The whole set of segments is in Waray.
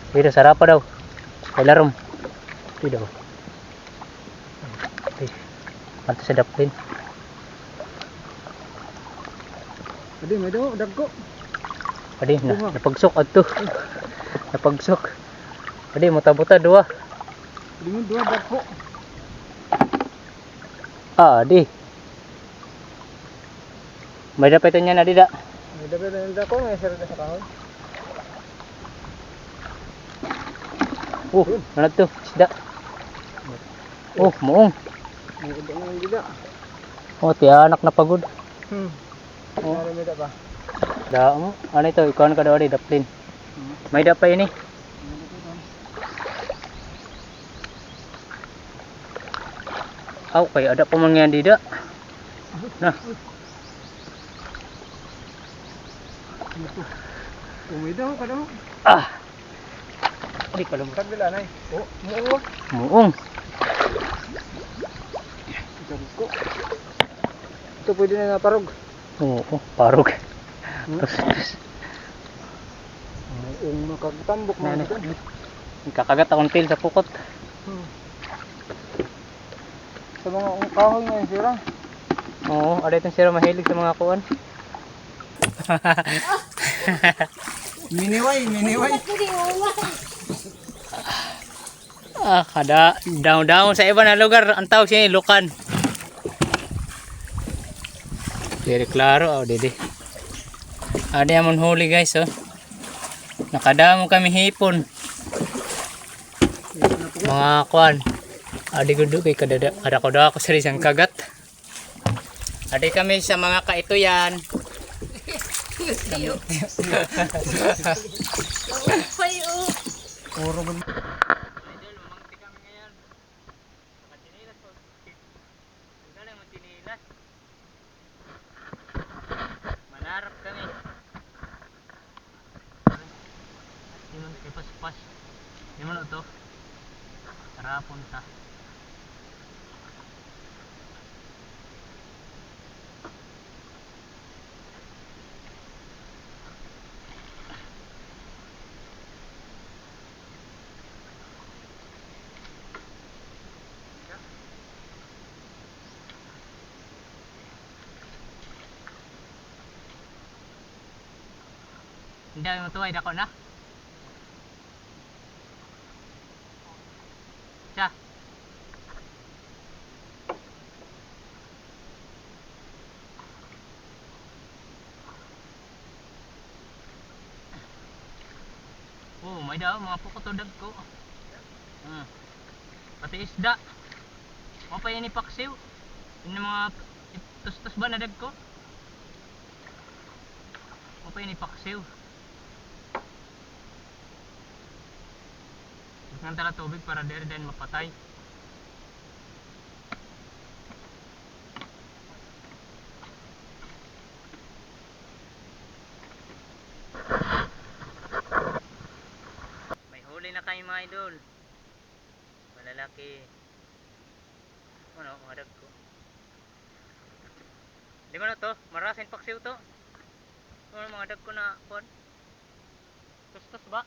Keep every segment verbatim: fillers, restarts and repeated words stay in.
Dida, sarapa daw. Kay larom. Dida. Ay, adto sa daplin. Adi, may daw, dagko. Adi, na, napagsok adto. Napagsok. Adi, muta-buta, duha. Adi mo, duha, dagko. Ah, adi. May dapit niya na dida. May dapit niya na dako, may sarili sa kahoy. Oh, ano to? Isda. Oh, muong. May iba nga dida. Oh, tiyanak na pagod. Hmm. Oh. May dapit pa. Da, oh. Ano ito? Ikuan ka daw, adi, daplin. Hmm. May da pa ini. Aw, kay ada pa man nga dida. Na. Umay daw, kada mo. Ah. Di pa lumutang nila, nay. Oh, muong. Muong. Ito pwede na naparog. Oo, parog. Hmm? Tus, tus. Ang makagtambok, mga idol. Nagkakagat akong tail sa pukot. Hmm. Sa mga kahoy nga yun, sira. Oo, ada itong sira mahilig sa mga kuan. Miniway, miniway. Ah, kada daw-daw sa iba na lugar, ang tawag siya lukan. Diri klaro, oh, didi. Adi amon huli, guys, oh. Nakadamo kami hipon. Mga kuan. Adi gudo kay kadada, kada ko daw ako sa isang kagat. Adi kami sa mga kaituyan. Upay, oh. Puro man. Idol, mamangti kami ngayon. Nakatsinilas pa. Tanggalin mo tsinilas. Manarap kami. Di man kay paspas. Di man ito. Tarapon ta. Hindi, ay matuway, dako na. Siya. Oh, may daw, mga pukot o dagko. Hmm. Pati isda. Wa pa ini paksiw. Ini mga tustos ba na dagko? Wa pa ini paksiw. Buknan tala tubig para diri dayon mapatay. May huli na kami, mga idol. Malalaki. Ano, mga dagko. Di man to, marasa in paksiw to. Ano, mga dagko na, kuan. Tustos ba?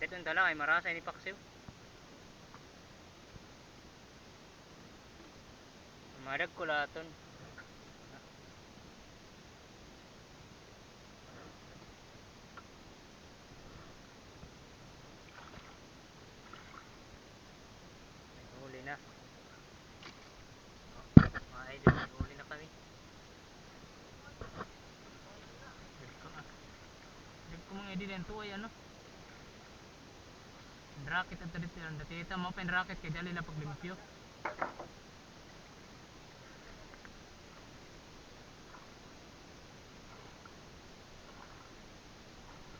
Dito ang dala, ay marasa ini paksiw. Mga dagko laton. May huli na. Mga idol, may huli na kami. Dagko, ah. Dagko, mga idol, yan to ay ano. Racket at dito, ang dati ito, mga racket, kay dali lang paglimpyo.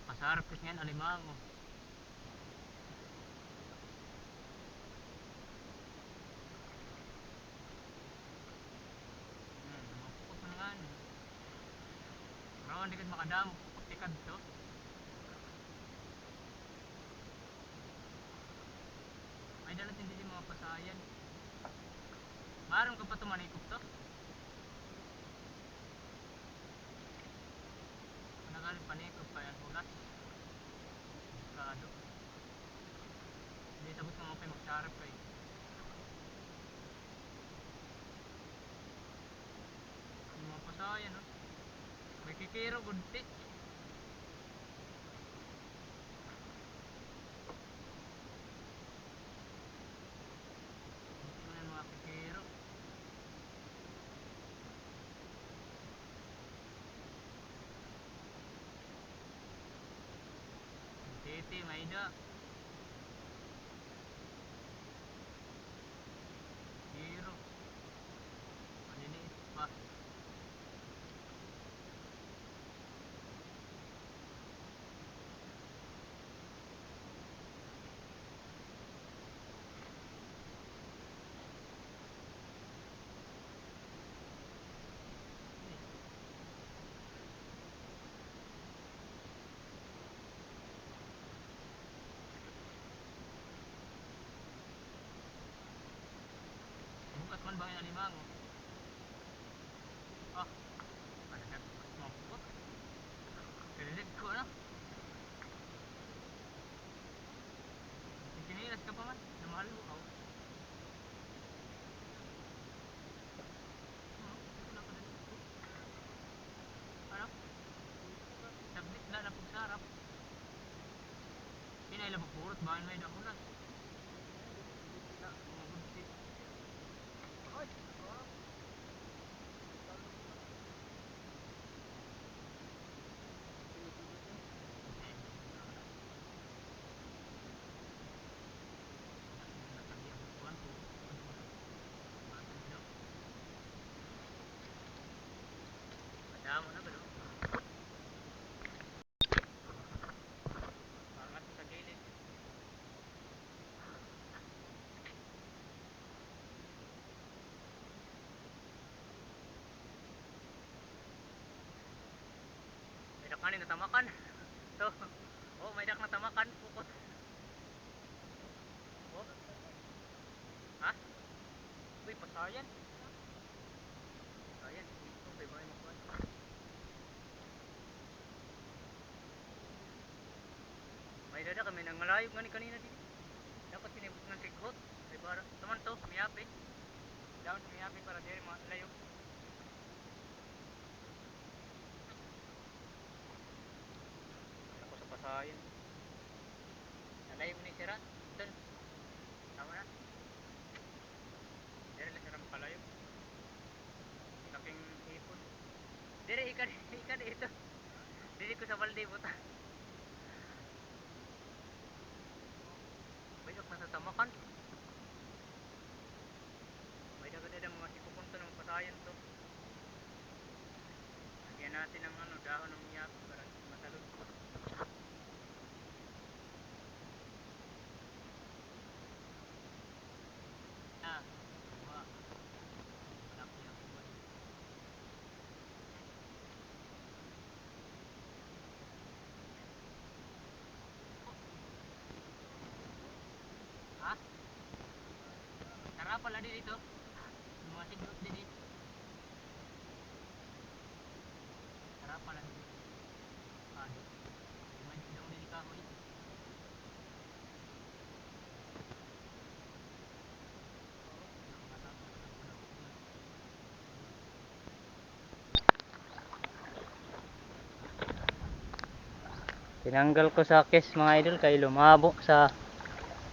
Pasarap kasi nga alimango. Hmm, mga pukot man nga, ano. Pero hindi ka makadamo, pukot tikad to. May dalat hindi di mga pasayan. Maaram ka pa to manikop to? Nagalit pa ni Kupay ang ulas. Kado. Harap kay. Mga pasayan, no? May kikiro, gunti. Ito na mga kikiro. Titi, may-ada. Zero. Maliliit pa. Bukas man ba nga alimango? Ah, ano na? Mabot. Kilig ko na. May tsinelas ka pa man. Namahal mo, aw. Ano? Ano? Saglit na lang pagsarap. Inay lang magpurot, baka may damulan. Mga gunti. Ay, ah. Madamo na ba, no? Angat sa gilid. May-ada kanin natamakan. Ito. Oh, may-ada natamakan. Pukot. Oh. Ha? Uy, pasayan. Pasayan. Ito, kay bangin makuha. May-ada kami nangalayog ngani kanina didi. Dapat kinibot ng tighot. Kay para, taman to, miyapi. Daon sa miyapi para diri malayog. Ako sa pasayan. Nalayog ni sira. Dun. Tama na. Diri la sira makalayo. Laking ipon. Diri, ika, ika dito. Diri ko sa balde, buta. Bayok na sa tamakan. May dagad-dagad mga sikupunto ng pasayan to. Lagyan natin ng ano, dahon ng miyako para matalon. Ah, wa. Malaki ang uwan. Ha? Tara pala din ito. Mga signals din eh. Tara pala din. Ah, di. May daw din kahoy. Tinanggal ko sa case, mga idol, kay lumabo sa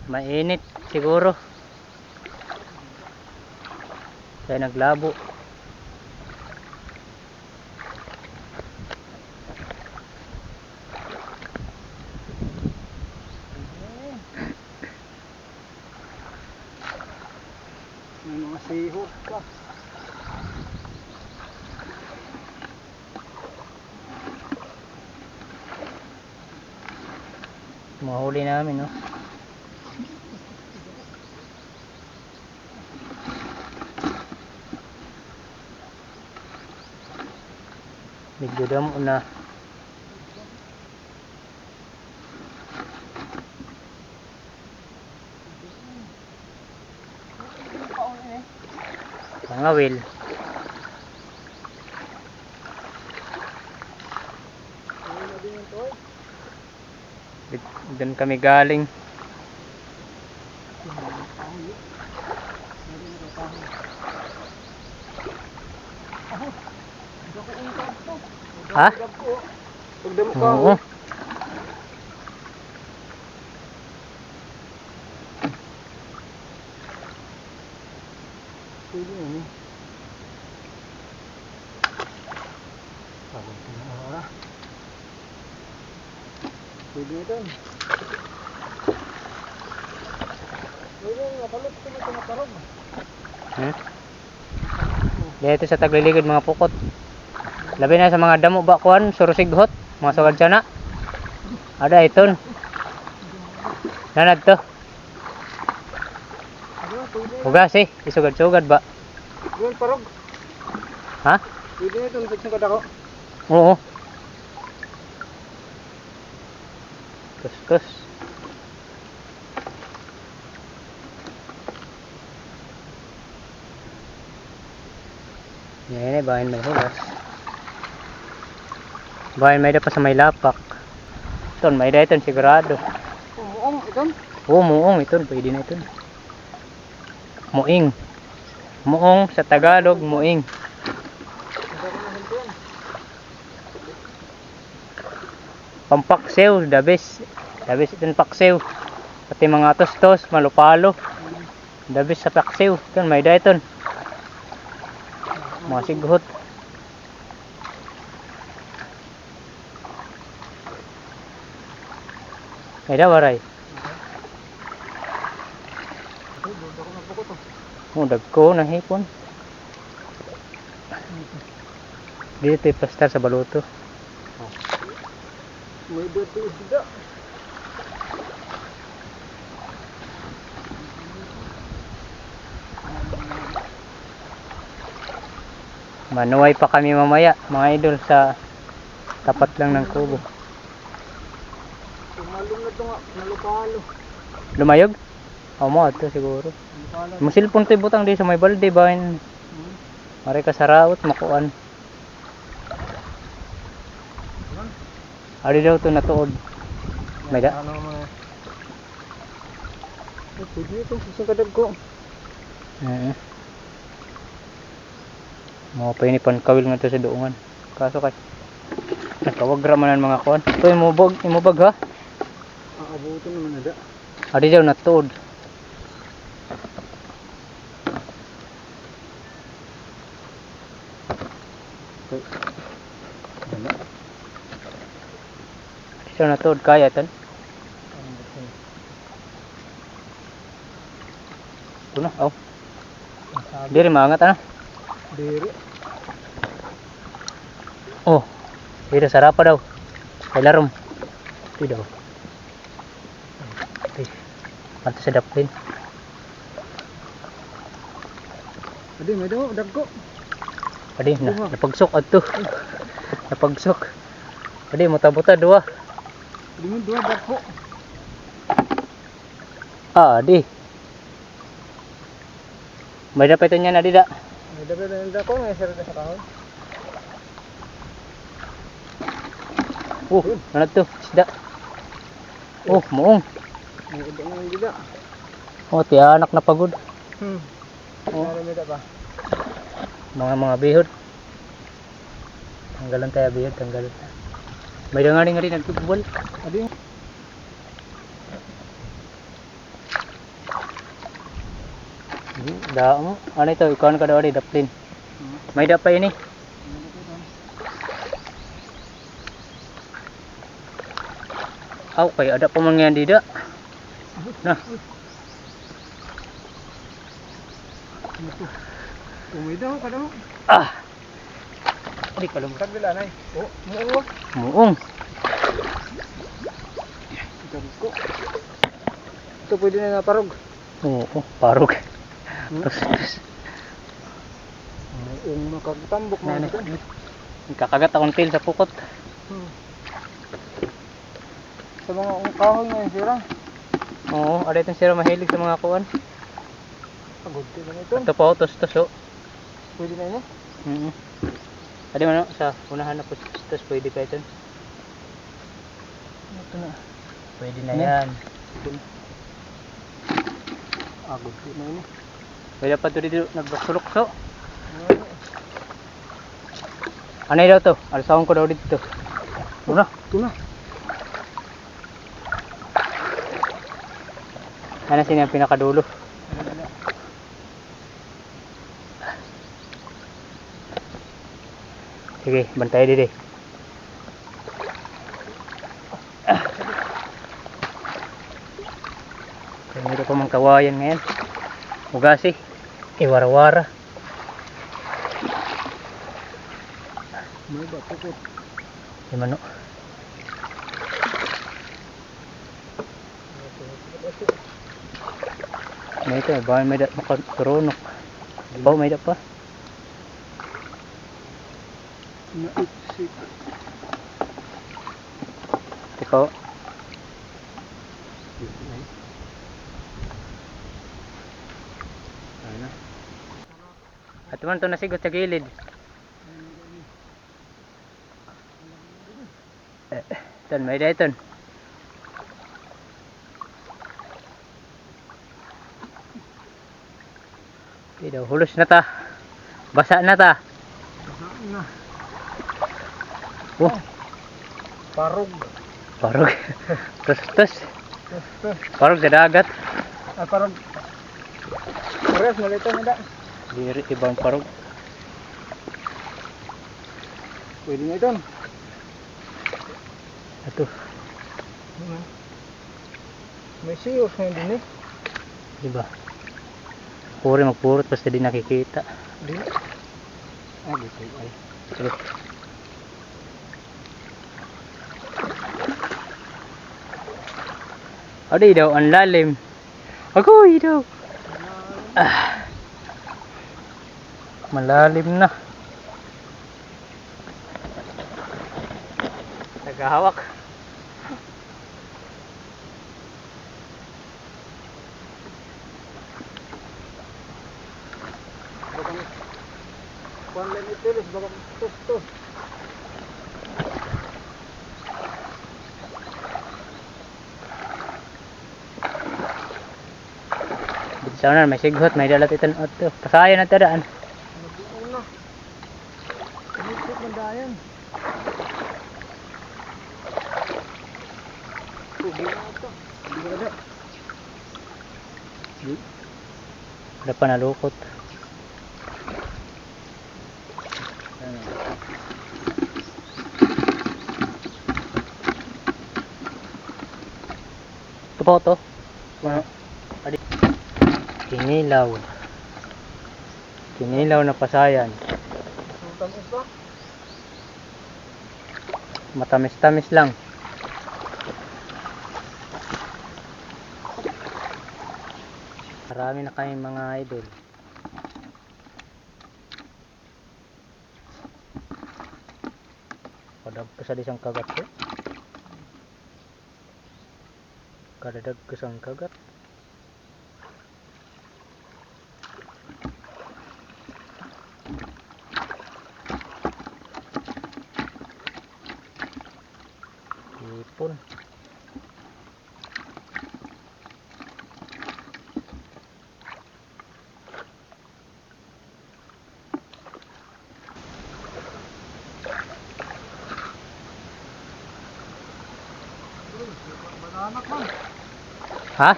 mainit siguro. Kaya naglabo. May mga sihok pa. Mga huli namin, no? Medyo damo na. Mga wil. Dun kami galing. Ha? Pagdamo ka. Oo. Pwede na, eh. Pagod ka na, ah. Pwede na ito. Pwede na, nakalot ko na ito, nakarog. Hmm? Dito sa tagliligid, mga pukot. Labi na sa mga damo ba, kuan, surusighot, mga sugad sana. Ada iton. Nanad to. Hugas, eh. Isugad-sugad ba? Doon, parog. Ha? Pwede na ito, nagsugad ako. Oo. Kuskus. Yan, eh, bahin may hugas. Bahin may da pa sa may lapak. Iton, may da iton, sigurado. Muong iton? Oo, muong iton. Pwede na iton. Muing. Muong sa Tagalog, muing. Pampaksiw, the best. The best iton paksiw. Pati mga tustos, malupalo. The best sa paksiw. Iton, may da iton. Mga sighot. May da, waray. Oh, dagko na hipon. Dito iplastar sa baluto. May dito isda. Manuway pa kami mamaya, mga idol, sa tapat lang ng kubo. Tumalon na ito nga, nalupalo. Lumayog? O, mo ato siguro. Nalupalo. Mo cellphone to ibutang di sa may balde ba? Hmm. Mari ka sa raot, makuan. Ano? Ari daw to natuod. May da? Ano mo na? Ay, pwede ito, isang kadagko. Mm. Mga pa ini pankawil nga to sa duungan. Kaso kay nagkawagra man an mga kuan. Ito, imubag, imubag ha? Aabuton naman na da. Adi daw natuod. Adi daw natuod kaya tan. Ito na, aw. Diri maangat, ano? Diri. Oh, diri, sarapa daw. Kay larom. Ito daw. Ito. Panto sa daplin. Adi, may daw, dagko. Adi, na, napagsok adto. Napagsok. Adi, muta-buta, duha. Adi, may duha, dagko. Ah, di. May dapit niya na dida. May dapit na dida ko, may sira sa kahoy. Oh, ano to? Isda. Oh, muong. May iba naman dida. Oh, tiyanak na pagod. Hmm. Oh. Ano may da ba? Mga, mga bihod. Tanggalan tayo, bihod, tanggalan tayo. May da nga rin, nga rin, nagtutubol. Adi. Hmm, damo. Ano ito? Ikuan ka daw, di, daplin. Hmm. May da pa ini. Aw, kay ada pa man ngayon dida. Na. Ano to? May da, kada mo. Ah. Di ka lumutag nila, nay. Oh, muong. Muong. Dagko. Ito pwede na naparog. Oo, parog. Hmm? Tus, tus. Muong makagtambok na, na ito. Nagkakagat akong tail sa pukot. Hmm. Sa mga kahoy nga yung sira. Oo, ada itong sira mahilig sa mga kuan. Pagod ko na ito. Ito pa, oh, tustos, oh. Pwede na ini? Mm. Adi man, oh, sa unahan na po, tustos, pwede pa ito. Ito na. Pwede na yan. Ito na. Agod ko na ini. Pwede pa to dito, nagbasulok so. Anay daw to, alsahon ko daw dito. Una. Ito na. Ano sino ang pinakadulo? Sige, bantay didi. Kaya meron pa mang kawayan ngayon. Hugasi. Iwarawara. May ba, pukot? Di man, no. May ito, baka may da, makaturunok. Baw, may da pa. Naipsik. Ikaw. Ayun na. At man to nasigot sa gilid. Eh, ton, may da iton. Di daw, hulos na ta. Basa na ta. Basa na. Oh. Parog. Parog. Tustos. Tustos. Parog sa dagat. Ah, parog. Parehas, malito na da. Diri, ibang parog. Pwede na iton. Ato. Ano? May siyos ngayon din eh. Di ba? Puri magpurot basta di nakikita. Di. Ah, dito ay. Sige. Adi daw, ang lalim. Agoy daw. Ah. Malalim na. Naghahawak. Bakang kuan lang ito, bakang tustos. Dito sa unan, may sighot, may dalat iton, oto. Pasayan na ta daan. Nag-uuna. Umikot man dayon. Pugi na ito. Hindi ko na. Wala pa nalukot. Ito pa ito. Ano? Adi. Kinilaw. Kinilaw na pasayan. Matamis-tamis lang. Marami na kami, mga idol. Kadagko sa disang kagat ko. Kadadagko sang kagat. Ipon. Ha?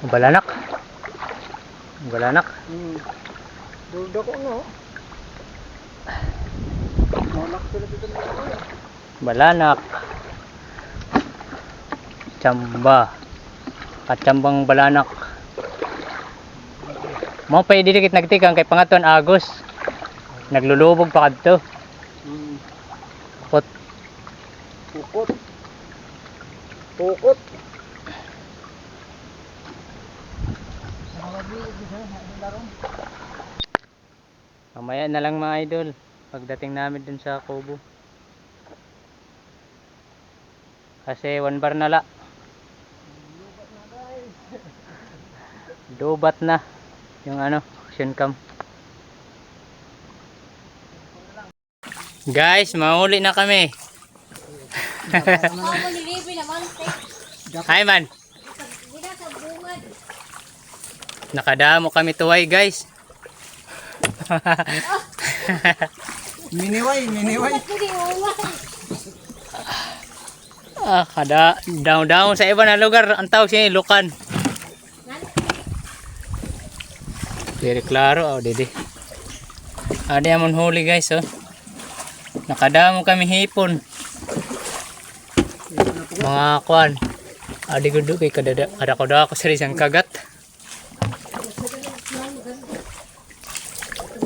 Balanak. Balanak. Hmm. Dulda ko, no? Balanak sila dito. Balanak. Tsamba. Katsambang balanak. Mao pa diri kit nagtikang kay pangadto an agos. Naglulubog pa kadto. Mm. Pukot. Pukot. Pukot. Mamaya na lang, mga idol, pagdating namin dun sa kubo. Kasi one bar na la. Lobat na yung ano, action cam. Guys, mauli na kami. Hi, man. Di na sa bungad. Nakadamo kami tuway, guys. Miniway, miniway. Ah, kada daw-daw sa iba na lugar, ang tawag sini lukan. Diri klaro, oh, didi. Adi amon huli, guys, oh. Nakadamo kami hipon. Mga kuan. Adi gudo kay kadada, kadako-dako sa isang kagat.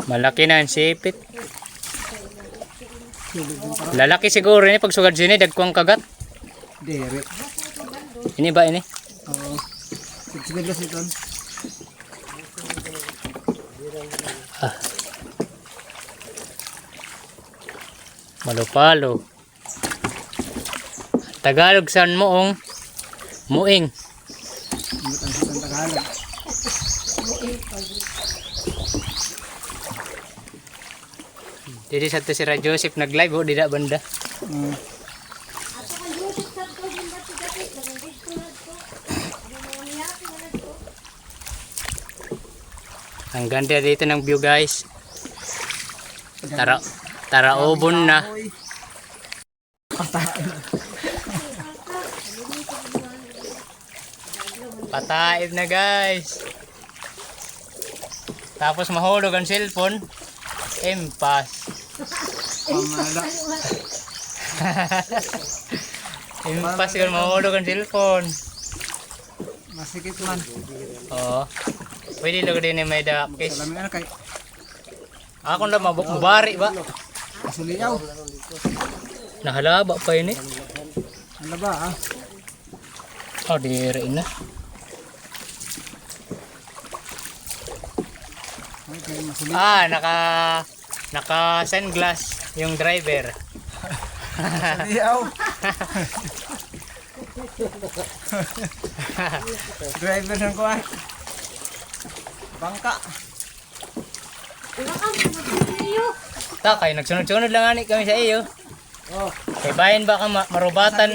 Malaki na an sipit. Lalaki siguro ini pagsugad sini, dagko an kagat. Diri. Ini ba ini? Oo. Siguro sini. Ah. Malupalo. Tagalog san muong, muing. Ano ang sa Tagalog? Didi sa to si Ra Joseph nag-live, oh, dida banda. Mm. Ang ganda dito ng view, guys. Tara, taraubon na. Pataib na, guys. Tapos mahulog ang cellphone. Impas. Pamala. Impas kung mahulog ang cellphone. Masikip man. Oo. Pwede lang din may da case. Salamin na kay Ako na mab-, mabari ba? Masuliyaw. Nahalaba pa ini. Ano ba, ah? Oh, diri na. Okay, masuliyaw. Ah, naka, naka sunglass yung driver. Masuliyaw. Driver ng kuwan. Bangka. Ta, kay nagsunod-sunod lang ani kami sa iyo. Oh. Kay bahin ba ka ma-, marubatan?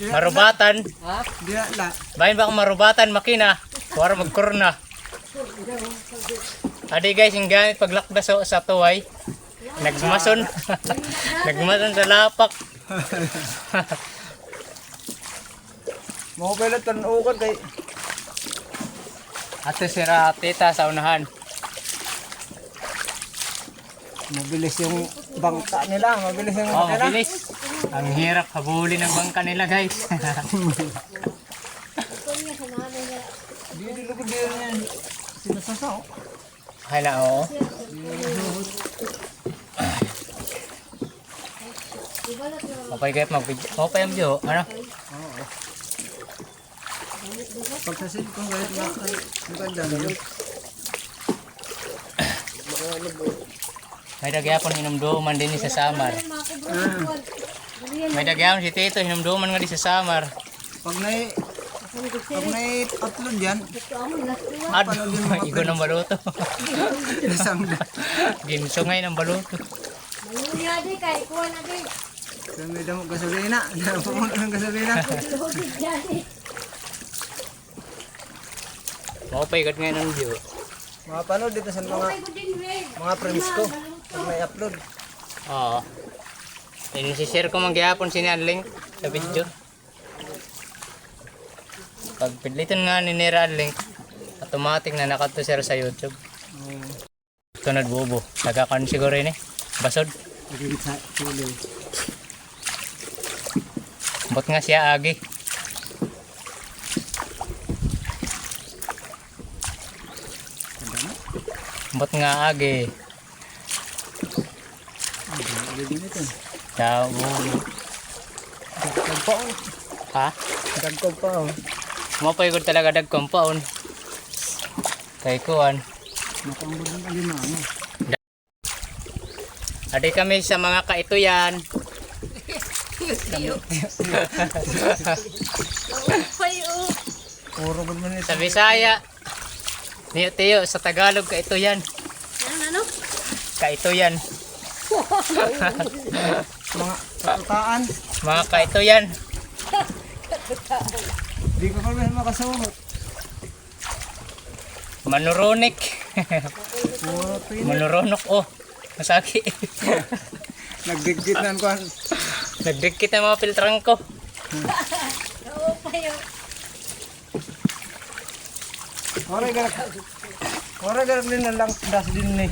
Marubatan. Ha? Dira la. Bahin ba ka marubatan, makina? Wara magkurna. Adi guys, yung gamit paglakdas sa, sa tuway. Nagmason. Nagmason sa lapak. Mao pala tan-ukan kay Ate Sira, tita sa unahan. Mabilis yung bangka nila, mabilis yung Oh, makina. Mabilis. Ang hirap habulin ng bangka nila, guys. Di, di, lugod din yan. Sinasasa, oh. Ay na, oo. Mapay kayo mag-video. Mapay ang video, ano? Oo. Pagsasin ko, guys, na, maganda na yun. May da gyapon hinumduman din sa Samar. Ah. May da gyapon si Tito hinumduman nga di sa Samar. Pag may, pag may upload yan, Ad-, panood yun mga igo friends. Ng baluto. Isang da. Ginsungay ng baluto. Maluya di kay kuha na di. Kaya may damo gasolina. Pumunta ng gasolina. Maupay gad ngayon ang view. Mga panood dito sa mga, mga friends ko. Pag may upload. Oo. Ini-share ko man gihapon sini an link sa video. Pag pidliton nga ni nira an link, automatic na nakadto sira sa YouTube. Oo. Tunod bubo. Taga kan siguro ini. Basod. Lagi sa tuloy. Ambot nga siya agi. Ambot nga agi. Ano ba ito? Tao. Dagkog pa, oh. Ha? Dagkog pa, oh. Mapay gud talaga dagkog pa, oh. Kay kuan. Makaambod ng alimango. Adi kami sa mga kaituyan. Puro gud man ito. Sa Bisaya. Niyo, tiyo, sa Tagalog, kaituyan. Ano, ano? Kaituyan. Mga katutaan. Mga kaituyan. Di ko kami makasugot. Manurunik. Puro tinik. Manurunok, oh. Masaki. Nagdikit na an kuan. Nagdikit na mga piltrang ko. Oo, payo. Waray garak. Waray garak din na lang das din ni.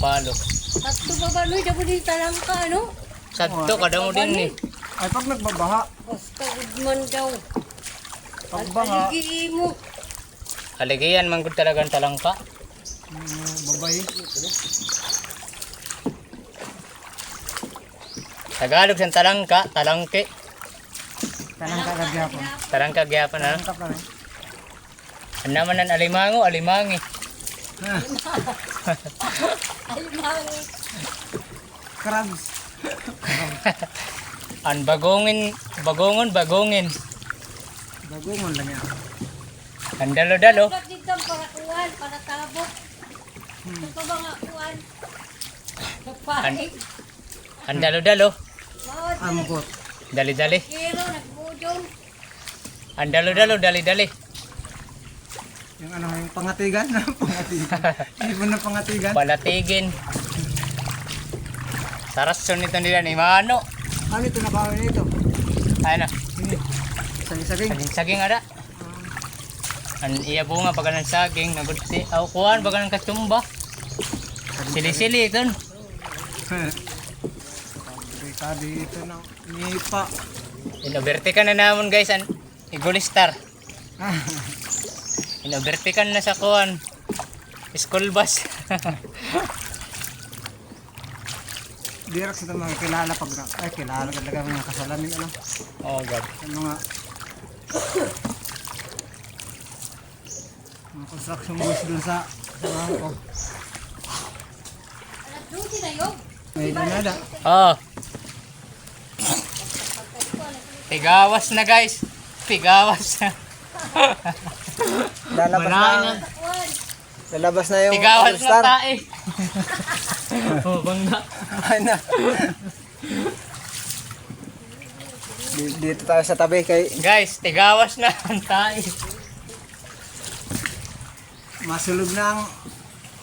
Palo. Sadto pa ba, Noy? Damo din talangka, ano? Sadto, kadamo din ni. Ay, pag nagbabaha. Basta gud man daw. Pagbaha. Aligi mo. Aligian man gud talaga an talangka. Mm, babay. Tagalog san talangka, talangki. Talangka ka gihapon. Talangka gihapon, ha? Talangka pa rin. An naman an alimango, alimangi. Ah. Alimangi. Crabs. An bagongin, bagongon, bagongin. Bagongon lang yan. An dalo-dalo. Dapat dito para kuwan, para tabok. Hmm. Ito ba nga kuwan? An, an dalo-dalo. Ambot. Dali-dali. Kilo, nagbudong. An dalo-dalo, dali-dali. Yung ano, yung pangatigan. Pangatigan. Ibon na pangatigan. Palatigin. Sarason nito nila ni Mano. Ano ito na kahoy nito? Ay na. Hindi. Saging-saging. Saging-saging ada. An iya bunga baga an saging, nagudti. Aw, kuan, baga an katsumba. Sili-sili iton. Delikado ito na. Nipa. Inobertikan na namon, guys, an Eagle Star. Inobertikan na sa kuan. School bus. Diri sa mga kilala pag na, ay, kilala talaga mga kasalamin, ano? Oo, gab. Yung mga, mga construction boys dun sa, sa bangko. May ganada. Oh. Tigawas na, guys. Tigawas na. Lalabas na. Lalabas na yung Tigawas na tae. Oh, bangga. Ay na. Di-, dito tayo sa tabi kay Guys, tigawas na an tae. Masulog na ang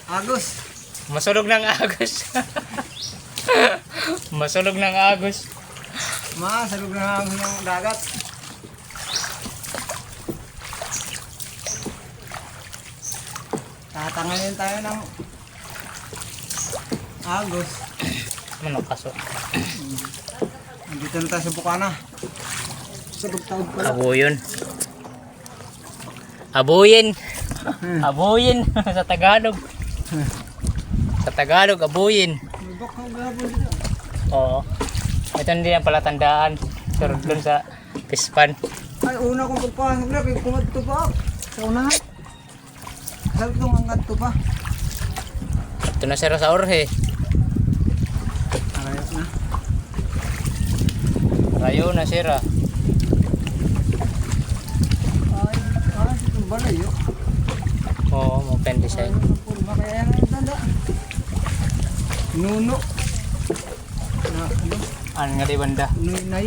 agos. Masulog na ang agos. Masulog na ang agos. Masulog na ang agos ng dagat. Tatanggalin tayo ng agos. Ano kaso? Hmm. Nandito na tayo sa bukana. Sa pagtaod pala. Abuyon. Abuyin. Hmm. Abuyin sa Tagalog. Sa Tagalog, abuyin. May baka gabon dito. Oo. Ito hindi yan palatandaan. Pero doon sa Pispan. Ay, una kong pagpasok na, kay kumadto pa. Sa unahan. Sabi ko, mangadto pa. Ito na sira sa Orhe. Arayo na. Rayo na sira. Ay, ay, ito balay, oh. Oo, mo pen design. Ay, ito, puro makaya ang tanda. Nuno. Na, ano? An nga di banda? Nuinay.